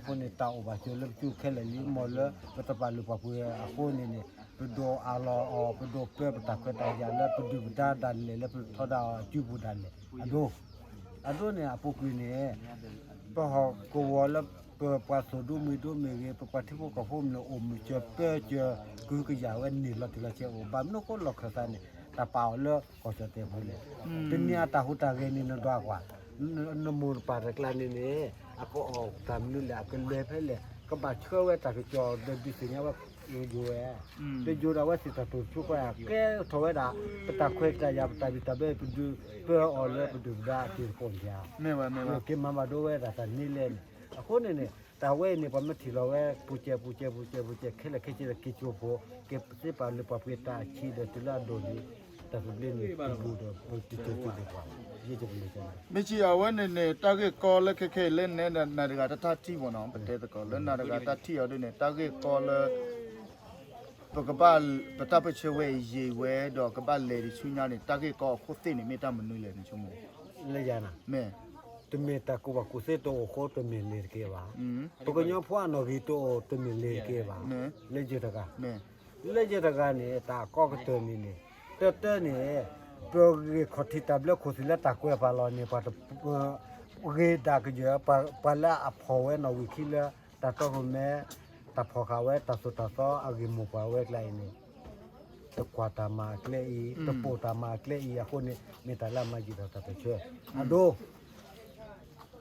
ဖိန့ၣ် တၢ်အိၣ်ဘၣ်စၢၤလၢပစုခဲလၢာ်လံ မ်လၢပတပာ်လုၢ်ပာ်ပှ့ၤအဃိန့ၣ်န့ၣ် ပဒိးအးလီၤအီၤ ပဒိးပၢပတၢ်ခွဲးတၢ်ယာ်လၢပဒုၣ်ပဒါဒၣ်လဲာ် လၢပထီဒါအီၤအစုပူၤဒၣ်လဲာ် အဒိ အဒိန့ၣ် အပူၤကွံာ်န့ၣ် ပဟီၣ်ကဝီၤလၢပပှၤသိၣ်ဒိမုၢ်ဒိမ့ၢ်ဂ့ၤ ပပှၤထံဖိကီၢ်ဖိမ့ၢ်အိၣ်မုာ်စၢၤပၢစၢၤ ကဟုကယာ်ဝဲန့ၣ်လီၤတံၢ်လီၤဆဲးအိၣ် ဘၣ်မနုၤဃိလီၢ်ခၢၣ်သးန့ၣ် တၢ်ပာ်အီၤလၢကီၢ်ကၠီၣ်တဲာ်ပူၤလဲၣ်. တနံၤအတၢ်ဟူးတၢ်ဂဲၤန့ၣ်နဒွးကွၢ် နမိၢ်တပၢ်တကျါန့ၣ်န့ၣ် အကအီၣ်တၢ်မနုၤလဲၣ် အကလဲၤဖဲလဲၣ် ကဘၣ်ဆှၢဝဲတၢ်ကစီၣ်ဒီးဒုးသ့ၣ်ညါဝဲ ယိၤဝဲ တယိၤဒၣ်ဝဲသ့ၣ်တၢ်တိာ်တဖျိဃီ ကဲထီၣ်ဝဲဒၣ် ပတၢ်ခွဲးတၢ်ယာ် ပတၢ်ဘံၣ်တၢ်ဘၢ ပဒုးပၢအီၤလၢပဒုၣ်ပဒါအတံၤသကိးန့ၣ်ဧါ. က့ၤမၤဘၣ်ဒိဝဲဒၣ်တၢ်န့ၣ်လဲၣ်န့ၣ် အဃိန့ၣ်န့ၣ် တၢ်ဝဲအံၤန့ၣ် ပှၤမ့ၢ်ထံၣ်လီၤဝဲ ပူၤစဲးပူၤစဲးပူၤစဲးပူၤစဲး ခဲလၢာ်ခဲဆ့ဒီး က့ၤကၠိဖိ က့ၤသ့ပာ်လုၢ်ပာ်ပှ့ၤတၢ်အဆံးဒီးတုၤလၢအဒိၣ်န့ၣ် တၢ်သဘျ့န့ၣ် တဘူးဒီး ပတကၠိဖိဒိၣ်ပှၤ ယဲၢ်ကၠိဖိလၢကၠိ မ့ၢ်စံးအဝဲန့ၣ်န့ၣ် တၢ်ဂ့ၢ်ကီလၢခဲခဲအံၤလၢ နနၤတဂၤတၢ်ထံၣ်မ့ၢ်နီၤ ပတဲသကိးလၢနၤတဂၤတၢ်ထံၣ်အီၤဒ်န့ၣ် တၢ်ဂ့ၢ်ကီလၢ ပကဘၣ် ပတၢ်ပၢၢ်ဆၢဝဲအံၤယံာ်ဝဲဒီးကဘၣ်လဲၤဒံးဆူညါန့ၣ် တၢ်ဂ့ၢ်ကီအခိၣ်သ့ၣ်န့ၣ် မ့ၢ်တၢ်မနုၤလဲၣ်န့ၣ်ဆိကမိၣ် လၢယၤနၤ မ့ၢ် တမ့ၢ်တၢ်ကူၣ်ဘၣ်ကူၣ်သ့တအိၣ်အဃိတမ့ၢ်လ့ၤတက့ၢ်ဘၣ်. ပကညီဖိအနီၣ်ဂံၢ်တအိၣ်တမ့ၢ်လ့ၤတက့ၢ်ဘၣ်. လၢယဲၢ်တဂၤ လၢယဲၢ်တဂၤန့ၣ် တၢ်အကီကတၢၢ်န့ၣ်န့ၣ် တၢတၢန့ၣ် ပဂ့ၢ်ခီၣ်ထံးတၢ်ဘျၢခိၣ်သ့ၣ်လၢတၢ်ကွဲးပာ်လီၤန့ၣ် ပှၤတ ဂ့ၤဒၣ်ကယၢၤ ပှၤလၢအဖီၣ်ဝဲနီၣ်ဂံၢ်ခံလၢ တၢ်တီခိၣ်မဲ တၢ်ဖီၣ်ဃာ်ဝဲ တၢ်သိၣ်တၢ်သီအဂ့ၢ်မိၢ်ပှၢ်ဝဲကျါအံၤန့ၣ် တကွၢ်တၢ်မၤအကျဲအံၤ တပိာ်တၢ်မၤအကျဲအံၤအဃိန့ၣ် မ့ၢ်တၢ်လၢအမၤယံာ်ထီၣ်တၢ်ပၢၢ်ဆၢ အဒိ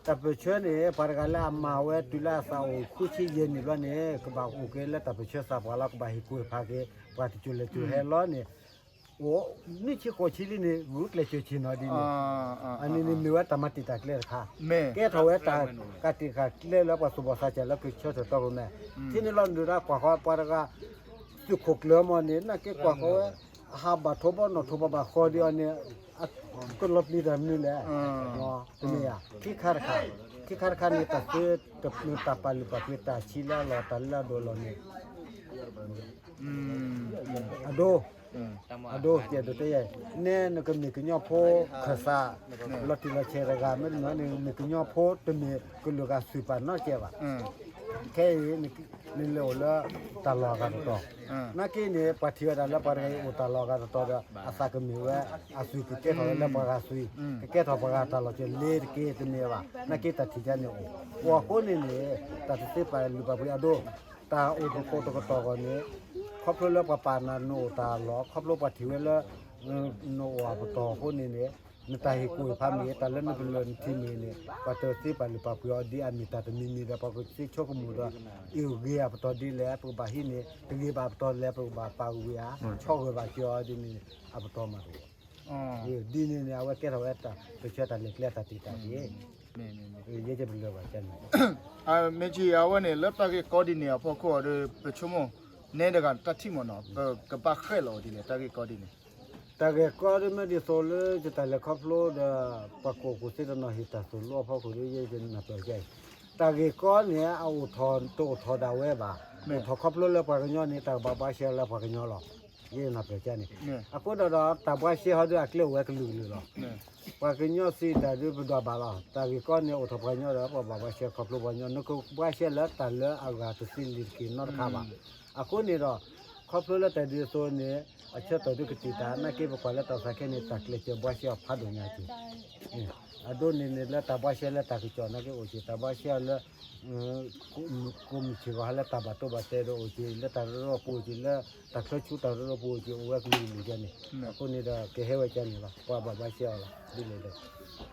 တၢ်ပၢၢ်ဆၢန့ၣ် ပှၤတဂၤလၢအမၤဝဲတုၤလၢအသးအိၣ်ဃုဆံယဲၢ်နံၣ်ဘျီန့ၣ် ကဘၣ်အိၣ်က့ၤလၢတၢ်ပၢၢ်ဆၢသးပှၢ်လီၤ ကဘၣ်ဟ့ၣ်ကူၣ်ဟ့ၣ်ဖးက့ၤ ပှၤတစိၤလဲၤစိၤဟဲလီၤန့ၣ် အိၣ်နွံဆံဃိးဆံလံန့ၣ် ဂုာ်ကျဲးစၢးဆ့ၣ်နီၤဒ်န့ၣ် အန့ၣ်န့ၣ်မ့ၢ်ဝဲတၢ်မၤတံာ်တာ်ကျဲတခါ ကဲထီၣ်ဝဲတၢ်ကးတံာ်ဃာ်ကျဲလၢပှၤသူၣ်ဘီၣ်သးစၢ်လၢကဆၢထၢၣ်တီပူၤန့ၣ် ထံန့ၣ်လီၤနုာ်ဒၣ်ကွၢ်ဃီပှၤတဂၤ သုးခိၣ်ကျၢၢ်မီၢ်န့ၣ် နာ်က့ကွၢ်ဃီဝဲ အဟးဘၣ်ထိးဘီနီၣ်ထိးဘီဘၣ်ဃီဒ်အီၤန့ၣ် ကလီၤပျံၤတၢ်မနုၤလဲၣ် တမ့ၢ်ဧါ ခံခါတခါ ခံခါတခါန့ၣ် တၢ်သ့ တၢ်ပာ်လုၢ်ပာ်ပှ့ၤတၢ်ဆံးလၢအလီၢ်တၢ်လၢအဒိၣ်အလီၢ်န့ၣ် အဒိ အဒိ ကဲဒိးတဲယဲ နဲနကမ့ၢ်ကညီဖိခၢၣ်စး လီၤတံၢ်လီၤဆဲးတဂၤ မ့တမ့ၢ်န့ၣ် မ့ၢ်ကညီဖိတမ့ၢ်ကလုာ်ဂၤသုးပာ်နီတစဲးဘၣ်. ခဲအံၤ နလဲၤအိၣ်လၢတၢ်လီၢ်အဂၤတတီၤ နာ်က့န့ၣ် ပှၤထံၣ်ဝဲဒၣ်လၢပှၤတဂၤအံၤအိၣ်တၢ်လီၢ်အဂၤတတီၤဒီး အသးကမ့ၢ်ဝဲ အသုးကကဲထီၣ်ဝဲလၢပှၤဂၤသုး ကကဲထီၣ်ပှၤဂၤတၢ်လီၢ်စၢၤလ့ၤတက့ၢ်တမ့ၢ်ဘၣ် နာ်က့တၢ်ထံၣ်ကါန့ၣ်အိၣ် အိၣ်အဃိန့ၣ်န့ၣ် တၢ်တသ့ပာ်လုၢ်ပာ်ပှ့ၤအဒိ တၢ်အိၣ်တကိးတကတီၢ်အဂီၢ်န့ၣ် ခီဖျိလၢပှၤပာ်နၤနအိၣ်တၢ်လီၢ် ခီဖျိပှၤထံၣ်ဝဲလၢ နအိၣ်အပတီၢ်အဃိန့ၣ်န့ၣ် နတၢ်ဟ့ၣ်ကူၣ်ဟ့ၣ်ဖးမ့ၢ်ဂ့ၤ တၢ်လၢနပလၢၢ်နထံမ့ၢ်ဂ့ၤန့ၣ် ပှၤတသ့ပာ်လုၢ်ပာ်ပှ့ၤအီၤဒ်အမ့ၢ်တၢ်တမံၤမံၤဒီး ပှၤကသ့ဆိကမိၣ်ဒီး အ့ၣ်ဂ့ၤအပတီၢ်ဒ်လဲၣ် ပကဘၣ်ဟံးန့ၢ် တဂ့ၤဘၣ်အပတီၢ်လဲၣ် ပကဘၣ်ပာ်ဂ့ၤဧါ ဆီၣ်ဂၢၢ်ဘၣ်စၢၤအီၤဒ်န့ၣ် အပတီၢ်မးတအိၣ် ဒ်န့ၣ်န့ၣ် အဝဲကဲထီၣ်ဝဲတၢ်ပၢၢ်ဆၢတၢ်လဲၤကျဲတၢ်တံာ်တာ်က့ၤ ယဲယပလၢၢ်ဘၣ်ကန့ၣ် မ့ၢ်က့ၤအဝဲန့ၣ် လၢတၢ်ဂ့ၢ်ကီဒ်န့ၣ်အဖီခိၣ်အီၤဒီး ပဆိကမိၣ် နဲတဂၤတၢ်ထံၣ်မ့ၢ်နီၤ ပကဘၣ်ဃဲၣ်လီၤအီၤဒ်လဲၣ် တၢ်ဂ့ၢ်ကီဒ်န့ၣ် တၢ်ဂ့ၢ်ကီဒ်မ့ၢ်ဒ်သိးလၢယတၢ်လဲၤခီဖျိဒီး ပှၤကူၣ်ကူၣ်သ့တနီၤဟ့ၣ်တၢ်သိၣ်လိအဖီခိၣ်ဒီး ယဲယနၢ်ပၢၢ်ကဲအံၤ တၢ်ဂ့ၢ်ကီန့ၣ် အအိၣ်ထီၣ်တအိၣ်ထီၣ်ဒၣ်ဝဲဘၣ် အိၣ်ထီၣ်ခီဖျိလၢပှၤကညီန့ၣ် တၢ်ကဘၣ်ဘှါရှဲလၢပှၤကညီလီၤ ယဲယနၢ်ပၢၢ်ကဲန့ၣ် အဃိဒီးဒီး တၢ်ဘှါရှဲဟီဒီးအကျဲအိၣ်ဝဲကလုာ်ကလုာ်လီၤ ပှၤကညီစံးတၢ်ဒုးပဒွးဘၣ်လီၤ တၢ်ဂ့ၢ်ကီန့ၣ် အိၣ်ထီၣ်ပှၤကညီဒီး ပှၤဘၣ်ဘှါရှဲခီဖျိပှၤကညီ နကဘှါရှဲလၢတၢ်လၢအဂၤတသ့လံၤတက့ၢ်နီတခါဘၣ် အဃိန့ၣ်ဒီး ခီဖျိလၢတၢ်ဒ်သိးန့ၣ် အဆၢထၢၣ်ဒုးကတံာ်တာ် နာ်က့ပကွၢ်လၢတၢ်သးခဲန့ၣ် တၢ်ကျဲးစၢးဘှါရှဲအီၤဖးဒိၣ်ညါက့ၤ အဒိန့ၣ်န့ၣ်လၢတၢ်ဘှါရှဲလၢတၢ်ကစီၣ်နာ်က့အိၣ်က့ၤ တၢ်ဘှါရှဲအီၤလၢ ကိးမုၢ်ဆ့ၣ်ဂီၤဟါလၢတၢ်ဘၣ်တိၢ်ဘၣ်တဲာ်ဒီးအိၣ်က့ၤ လၢတၢ်ရၢၢ်ပူၤအိၣ်က့ၤ လၢတၢ်ချၢဆူတၢ်ရၢၢ်ပူၤအိၣ်က့ၤ အိၣ်ဝဲကလုာ်ကလုာ်ကဲန့ၣ် အဃိန့ၣ်ဒီးကဟဲဝဲကဲန့ၣ်လီၤ ပှၤဘၣ်ဘှါရှဲအီၤလီၤ ဒ်လဲၣ်ဒီး